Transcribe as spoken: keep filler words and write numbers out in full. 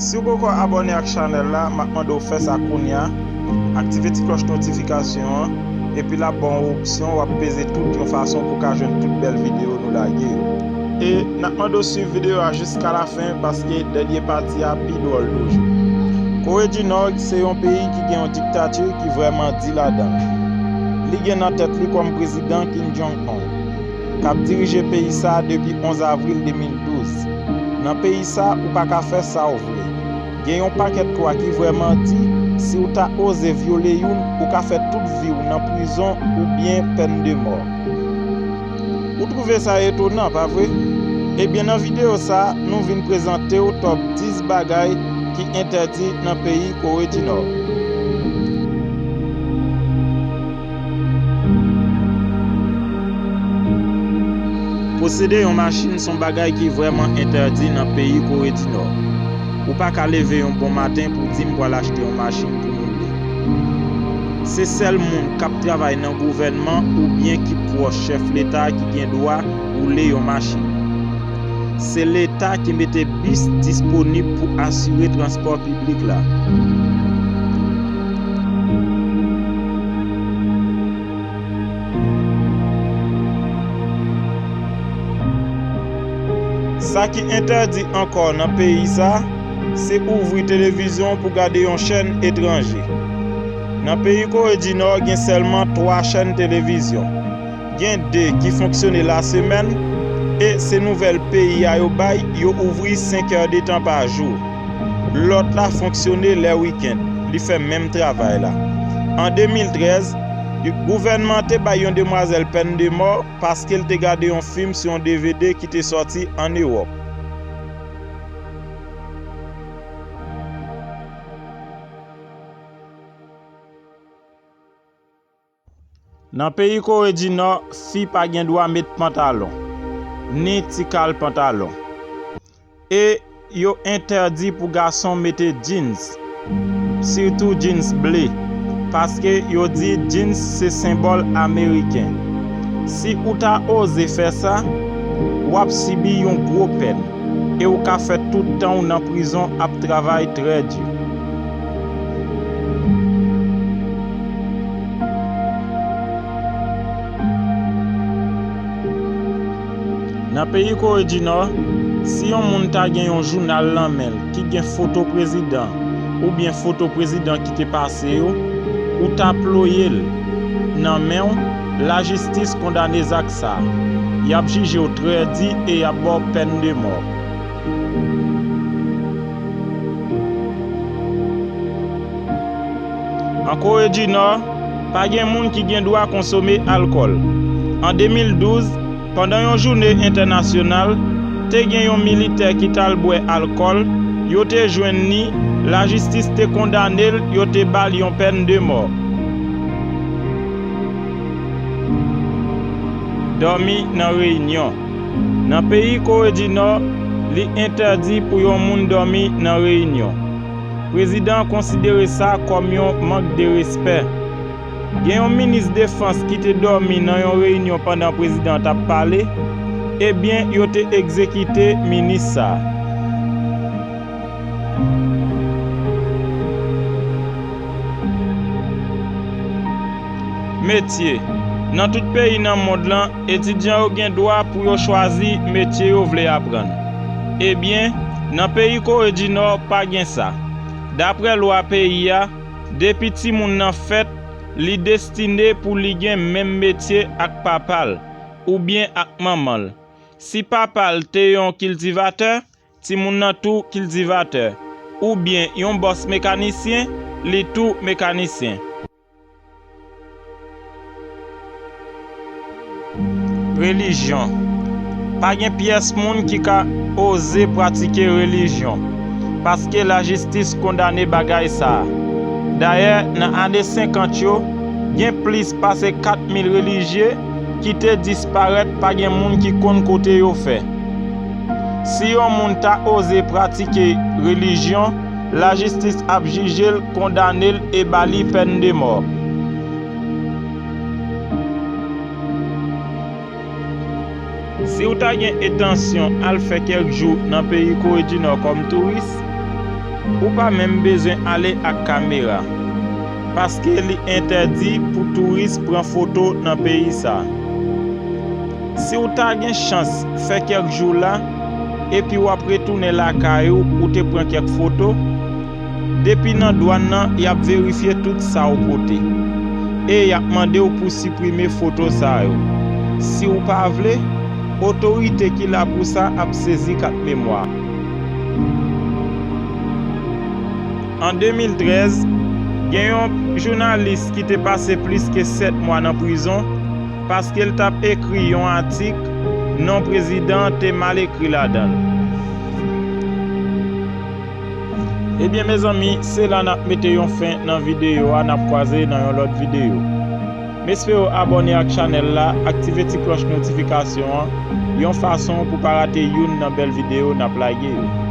Si w poko abòne ak chanèl la, m ap mande w fè sa kounye a. Aktive ti klòch notifikasyon an, epi l ap ba w yon opsyon, w ap peze tout yon fason pou w ka jwenn tout bèl videyo nou lage yo. E n ap mande w swiv videyo a jiska lafen, paske dènye pati a pi dwòl toujou. Kore di Nò se yon peyi ki gen yon diktati ki vrèman di ladan l. Li gen nan tèt li kòm prezidan Kim Jong-un, k ap dirije peyi sa a depi onz avril de mil douz. Nan peyi sa, ou pa ka fè sa w vle. Gen yon pakèt lwa ki vrèman di, si w ta oze vyole youn, ou ka fè tout vi w nan prizon oubyen pèn de mò. Ou twouve sa etonan, pa vre? Ebyen, nan videyo sa a, nou vin prezante w top dis bagay ki entèdi nan peyi Kore di Nò. Posede yon machin se yon bagay ki vrèman entèdi nan peyi Kore di Nò. Ou pa ka leve yon bon maten pou w di, "M pral achte yon machin pou m woule." Se sèl moun k ap travay nan gouvènman oubyen ki pwòch chèf leta ki gen dwa woule yon machin. Se leta ki mete bis disponib pou asire transpò piblik la. Sa ki entèdi ankò nan peyi sa, se ouvri televizyon pou gade yon chèn etranje. Nan peyi Kore di Nò, gen sèlman twa chèn televizyon. Gen de ki fonksyone lasemèn, e se nouvèl peyi a yo bay, yo ouvri senk èdtan pa jou. Lòt la fonksyone lè wikenn, li fè menm travay la. An de mil trèz, gouvènman an te bay yon demwazèl pèn de mò paske l te gade yon fim sou yon D V D ki te sòti ann Ewòp. Nan peyi Kore di Nò, fi pa gen dwa met pantalon, ni ti kal pantalon. E yo entèdi pou gason mete jeans, sitou jeans ble, paske yo di jeans se senbòl ameriken. Si ou ta oze fè sa, w ap sibi yon gwo pèn e w ka fè tout tan w nan prizon ap travay trè di. Nan peyi Kore di Nò, si yon moun ta gen yon jounal nan men l ki gen foto prezidan oubyen foto prezidan ki te pase yo, ou ta ploye l nan men w, lajistis kondane zak sa a. Y ap jije w trè di e y ap ba w pèn de mò. An Kore di Nò, pa gen moun ki gen dwa konsome alkòl. An de mil douz, pandan yon jounen entènasyonal, te gen yon militè ki t al bwè alkòl, yo te jwenn li, lajistis te kondane l, yo te ba l yon pèn de mò. Dòmi nan reyinyon. Nan peyi Kore di Nò, li entèdi pou yon moun dòmi nan reyinyon. Prezidan an konsidere sa kòm yon mank de respè. Gen yon minis defans ki te dòmi nan yon reyinyon pandan prezidan an t ap pale, ebyen, yo te egzekite minis sa a. Metye. Nan tout peyi nan mond lan, etidyan yo gen dwa pou yo chwazi metye yo vle aprann. Ebyen, nan peyi Kore di Nò, pa gen sa. Daprè lwa peyi a, depi timoun nan fèt, li destine pou li gen menm metye ak papa l oubyen ak manman l. Si papa l te yon kiltivatè, timoun nan tou kiltivatè, oubyen yon bòs mekanisyen, li tou mekanisyen. Relijyon. Pa gen pyès moun ki ka oze pratike relijyon, paske lajistis kondane bagay sa a. Dayè, nan ane senkant yo, gen plis pase kat mil relijye ki te disparèt, pa gen moun ki konn kote yo fè. Si yon moun ta oze pratike relijyon, lajistis ap jije l, kondane l e ba li pèn de mò. Si w ta gen entansyon al fè kèk jou nan peyi Kore di Nò kòm touris, Ou pa menm bezwen ale ak kamera, paske li entèdi pou touris pran foto nan peyi sa. Si w ta gen chans fè kèk jou la, epi w ap retounen lakay ou, ou te pran kèk foto, depi nan dwàn nan, y ap verifye tout sa w pote. E y ap mande w pou siprime foto sa yo. Si w pa vle, otorite ki la pou sa ap sezi kat memwa. An de mil trèz, gen yon jounalis ki te pase plis ke sèt mwa nan prizon paske l t ap ekri yon atik non prezidan an te mal ekri ladan l. Ebyen, mezanmi, se la n ap mete yon fen nan videyo a, n ap kwaze nan yon lòt videyo. M espere w abòne ak chanèl la, aktive ti klòch notifikasyon an, yon fason pou pa rate youn nan bèl videyo n ap lage yo.